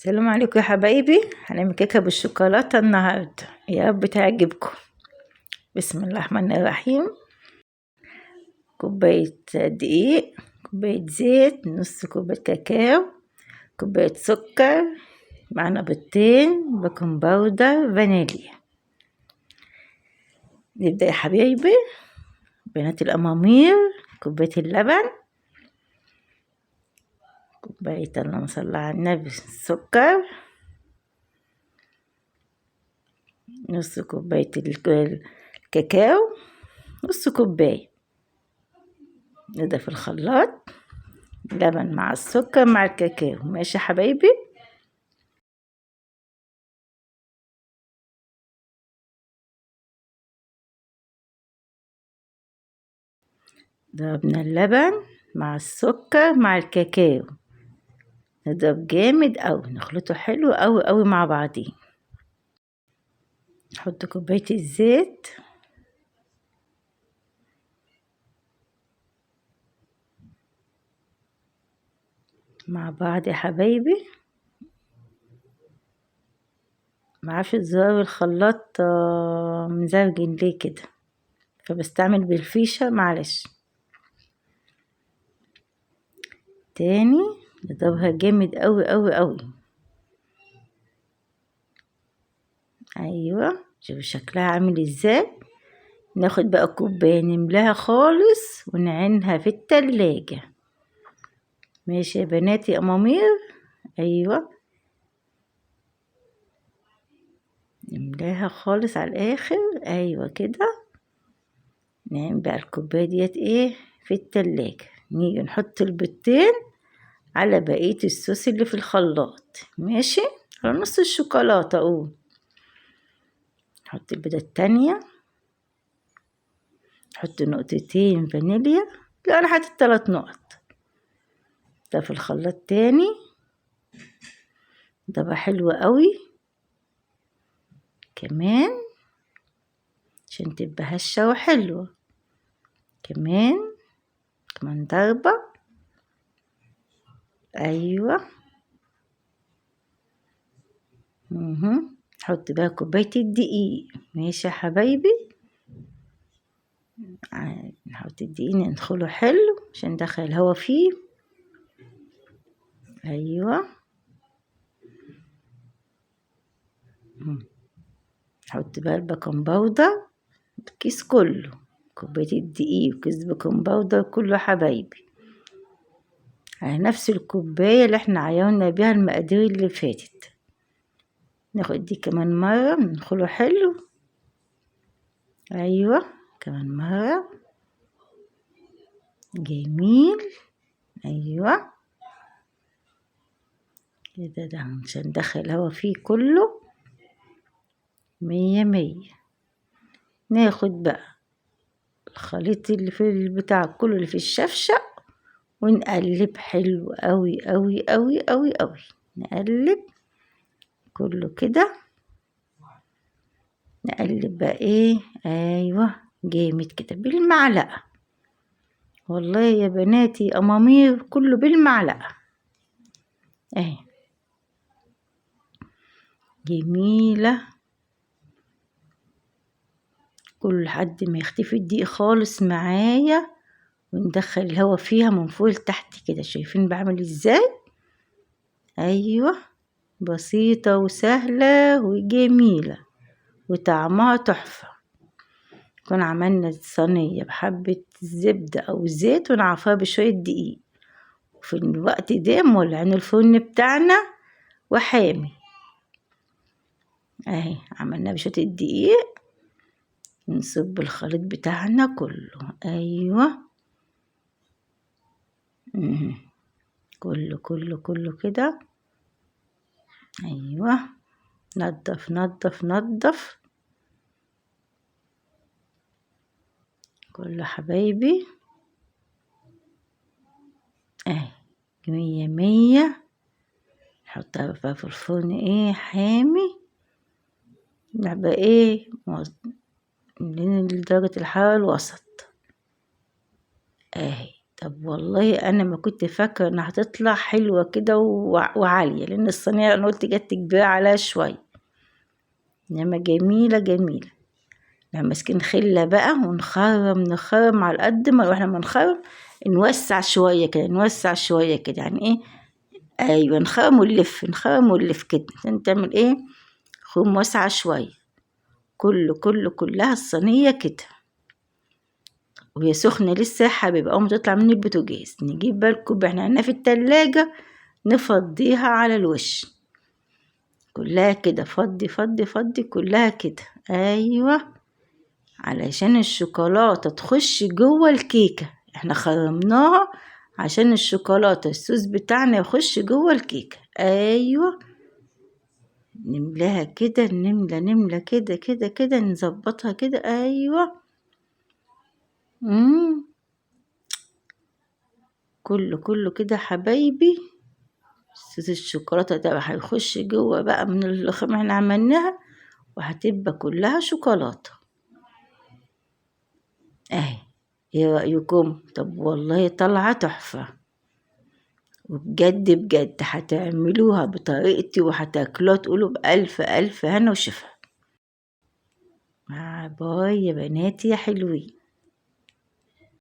السلام عليكم يا حبايبي. هنعمل كيكة بالشوكولاته النهارده، يا رب تعجبكم. بسم الله الرحمن الرحيم. كوباية دقيق، كوباية زيت، نص كوباية كاكاو، كوباية سكر، معانا بيضتين، baking powder، فانيليا. نبدا يا حبايبي. بنات الامامير، كوباية اللبن، كوباية اللهم صل على النبي السكر، نص كوباية الكاكاو، نص كوباية. نضيف الخلاط لبن مع السكر مع الكاكاو. ماشي يا حبايبي. ضربنا اللبن مع السكر مع الكاكاو، نضرب جامد اوي، نخلطه حلو اوي اوي مع بعضيه. نحط كوباية الزيت، مع بعض يا حبايبي. معرفش زرار الخلاط مزرجن ليه كده، فبستعمل بالفيشة معلش. تاني نضربها جامد اوي اوي اوي. ايوه شوفوا شكلها عامل ازاي. ناخد بقى كوباية نملاها خالص ونعينها في التلاجة. ماشي يا بناتي امامير. ايوه نملاها خالص على الاخر. ايوه كده. نعين بقى الكوباية ديت ايه في التلاجة. نيجي نحط البيضتين على بقية الصوص اللي في الخلاط. ماشي، على نص الشوكولاتة اقول. نحط البيضة التانية، نحط نقطتين فانيليا، لا انا حاطط 3 نقط. ده في الخلاط تاني، ده بقى حلو قوي كمان عشان تبقى هشة وحلوة. كمان كمان ضربة. ايوه نحط بقى كوباية الدقيق. ماشي يا حبايبي. نحط الدقيق ندخله حلو عشان ندخل الهوا فيه. ايوه نحط بقى ال baking powder، الكيس كله، كوباية الدقيق وكيس baking powder كله حبايبي، على نفس الكوباية اللي احنا عيرنا بيها المقادير اللي فاتت. ناخد دي كمان مرة ندخله حلو. ايوه كمان مرة، جميل. ايوه كده، ده عشان ندخل الهوا فيه كله. مية مية. ناخد بقى الخليط اللي في البتاع كله اللي في الشفشق ونقلب حلو قوي قوي قوي قوي قوي. نقلب كله كده، نقلب بقى ايه، ايوه جامد كده بالمعلقة. والله يا بناتي امامير كله بالمعلقة اهي، جميلة. كل لحد ما يختفي الدقيق خالص معايا، وندخل الهوا فيها من فوق لتحت كده. شايفين بعمل ازاي؟ ايوه بسيطة وسهلة وجميلة وطعمها تحفة. نكون عملنا الصينية بحبة زبدة او زيت ونعفها بشوية دقيق، وفي الوقت ده مولعين الفرن بتاعنا وحامي اهي. عملناه بشوية الدقيق، نصب الخليط بتاعنا كله. ايوه كله كله كله كده. ايوه نضف نضف نضف كله حبايبي اهي. مية مية. نحطها بقى في الفرن ايه حامي، نبقى ايه لدرجة الحرارة الوسط اهي. طب والله انا ما كنت فاكره انها هتطلع حلوة كده وعاليه، لان الصينية انا قلت جت كبيرة عليها شوية، انما جميلة جميلة. احنا ماسكين خله بقى ونخرم، نخرم على قد ما واحنا بنخرم نوسع شوية كده، نوسع شوية كده، يعني ايه؟ ايوه نخرم ونلف، نخرم ونلف كده عشان تعمل ايه؟ خروم واسعة شوية. كله كله كلها الصينية كده وهي سخنة لسه يا حبيبي، اول ما تطلع من البوتاجاز نجيب بقى الكوب احنا عندنا في التلاجة نفضيها على الوش كلها كده، فضي فضي فضي كلها كده، ايوه، علشان الشوكولاتة تخش جوه الكيكه. احنا خرمناها عشان الشوكولاتة الصوص بتاعنا يخش جوه الكيكه. ايوه نملاها كده، نملى نملى كده كده كده، نظبطها كده، ايوه. كله كله كده حبايبي. صوص الشوكولاتة ده هيخش جوه بقى من الخامة احنا عملناها، وهتبقى كلها شوكولاتة اهي. ايه رأيكم؟ طب والله طالعة تحفة، وبجد بجد هتعملوها بطريقتي وهتاكلوها تقولوا بألف ألف هنا وشفا. مع باي يا بناتي يا حلوين.